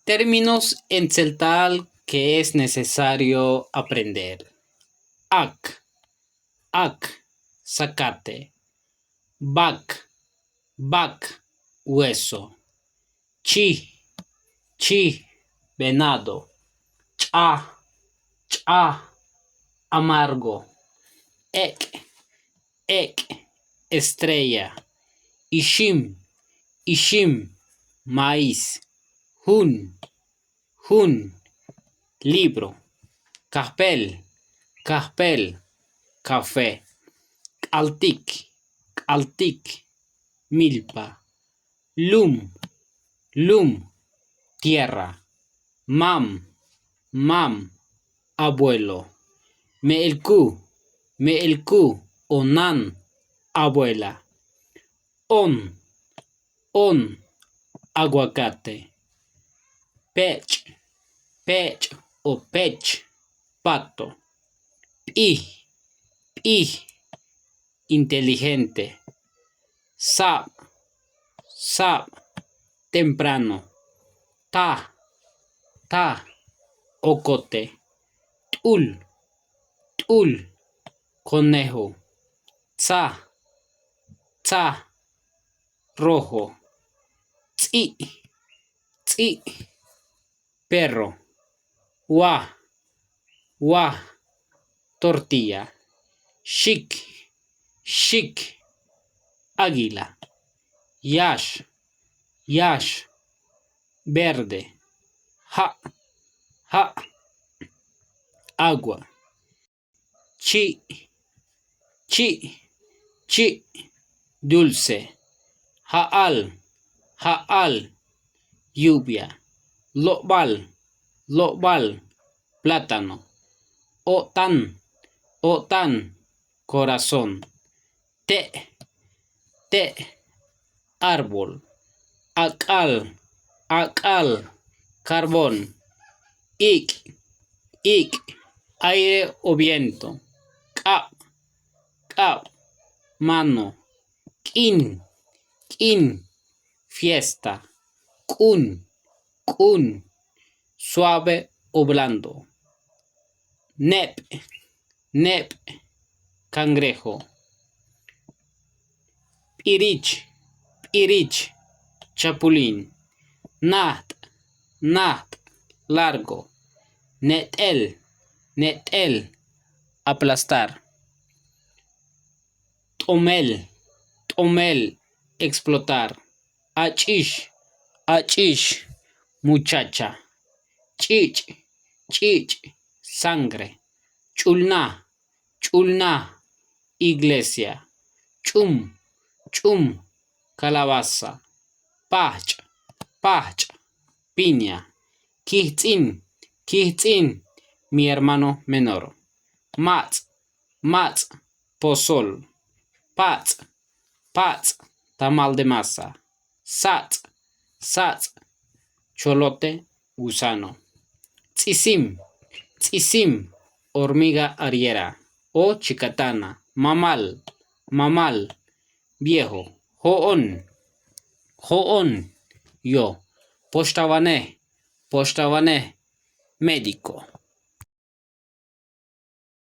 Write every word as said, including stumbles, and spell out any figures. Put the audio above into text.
Términos en tzeltal que es necesario aprender. Ak, ak, zacate. Bak, bak, hueso. Chi, chi, venado. Ch'a, ch'a, amargo. Ek', ek', estrella. Ixim, ixim, maíz. Jun, jun, libro. Kajpel, kajpel, café. K'altik, k'altik, milpa. Lum, lum, tierra. Mam, mam, abuelo. Me'elku, me'elku, o nan, abuela. On, on, aguacate. Pech', pech' o pech, pato. P'ij, p'ij, inteligente. Sab, sab, temprano. Ta, ta, ocote. T'ul, t'ul, conejo. Tza, tza, rojo. Tz'i', tz'i', perro. Wa, wa, tortilla. Xik, xik, águila. Yax, yax, verde. Ja', ja', agua. Chi', chi', chi', dulce. Ja'al, ja'al, lluvia. Lo'bal, lo'bal, plátano. O'tan, o'tan, corazón. Te', te', árbol. Ak'al, ak'al, carbón. Ik', ik', aire o viento. K'ab, k'ab, mano. K'in, k'in, fiesta. K'un, k'un, suave o blando. Nep', nep', cangrejo. P'irich, p'irich, chapulín. Najt', najt', largo. Net'el, net'el, aplastar. T'omel, t'omel, explotar. Ach'ix, ach'ix, muchacha. Ch'ich', ch'ich', sangre. Ch'ulna, ch'ulna, iglesia. Ch'um, ch'um, calabaza. Pajch', pajch', piña. Kijtz'in, kijtz'in, mi hermano menor. Matz', matz', pozol. Patz', patz', tamal de masa. Satz', satz', cholote, gusano. Ts'isim, ts'isim, hormiga arriera o chicatana. Mamal, mamal, viejo. Jo'on, jo'on, yo. Poxtawanej, poxtawanej, médico.